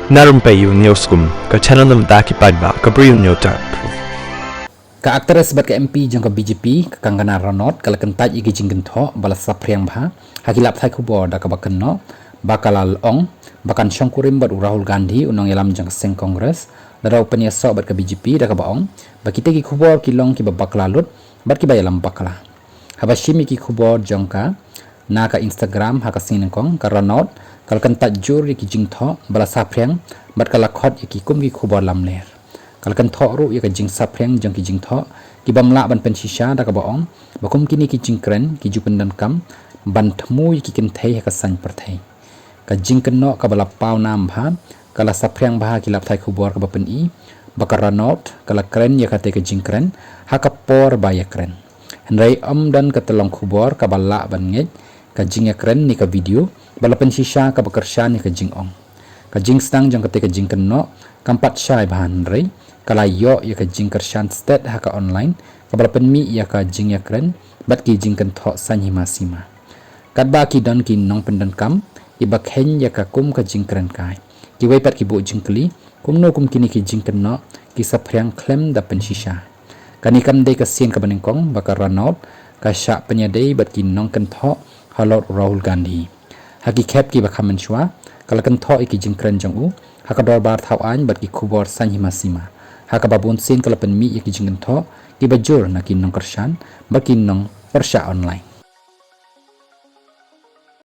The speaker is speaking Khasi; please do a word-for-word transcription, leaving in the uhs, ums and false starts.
Na Rympei U Newsroom, ka channel na bynta ki paidbah ka Bri U Newsroom. Ka actress bad ka M P jong ka B J P, ka Kangana Ranaut, ka la kyntait ïa ki jingkynthoh ba la saphriang bha ha ki lad pathai khubor da kaba kynnoh ba ka la ong ba kan shongkurim bad u Rahul Gandhi, u nongïalam jong ka seng Congress, lada u pynïasoh bad ka B J P, da kaba ong ba kita ki khubor ki long kiba bakla lut bad kiba ïalam bakla. Haba shim ïa ki khubor jong ka na ka Instagram ha ka sngi nyngkong, ka Ranaut ka la kyntait jur ïa ki jingthoh ba la saphriang bad ka la khot ïa ki kum ki khubor lamler. Ka la kynthoh ruh ïa ka jingsaphriang jong ki jingthoh ki bym lah ban pynshisha, da kaba ong ba kum kine ki jingkren ki ju pyndonkam ban thmu ïa ki kynthei ha ka saiñ pyrthei. Ka jingkynnoh kaba la paw nam bha ka la saphriang bha ha ki lad pathai khubor, kaba pyni ba ka Ranaut ka la kren ïa katei ka jingkren ha ka por ba ïakren. Hynrei ym don ka tyllong khubor kaba lah ban ngeit ka jingïakren ne ka video ba la pynshisha kaba kyrshan ïa ka jingong. Ka jingsdang jong katei ka jingkynnoh kam pat shai bha, hynrei ka la ïoh ïa ka jingkyrshan stet ha ka online, kaba la pynmih ïa ka jingïakren bad ki jingkynthoh saiñ hima sima. Katba ki don ki nongpyndonkam kiba kheiñ ïa ka kum ka jingkren kai, kiwei pat ki buh jingkylli kumno kum kine ki jingkynnoh ki saphriang khlem da pynshisha. Kane kam dei ka sien kaba nyngkong ba ka Ranaut ka shah pynïadei bad ki nongkynthoh halor u Rahul Gandhi. Ha ki khep kiba kham mynshuwa ka la kynthoh ïa ki jingkren jong u ha ka dorbar thaw aiñ bad ki khubor saiñ hima sima, ha kaba bunsien ka la pynmih ïa ki jingkynthoh kiba jur na ki nongkyrshan bad ki nongpyrshah online.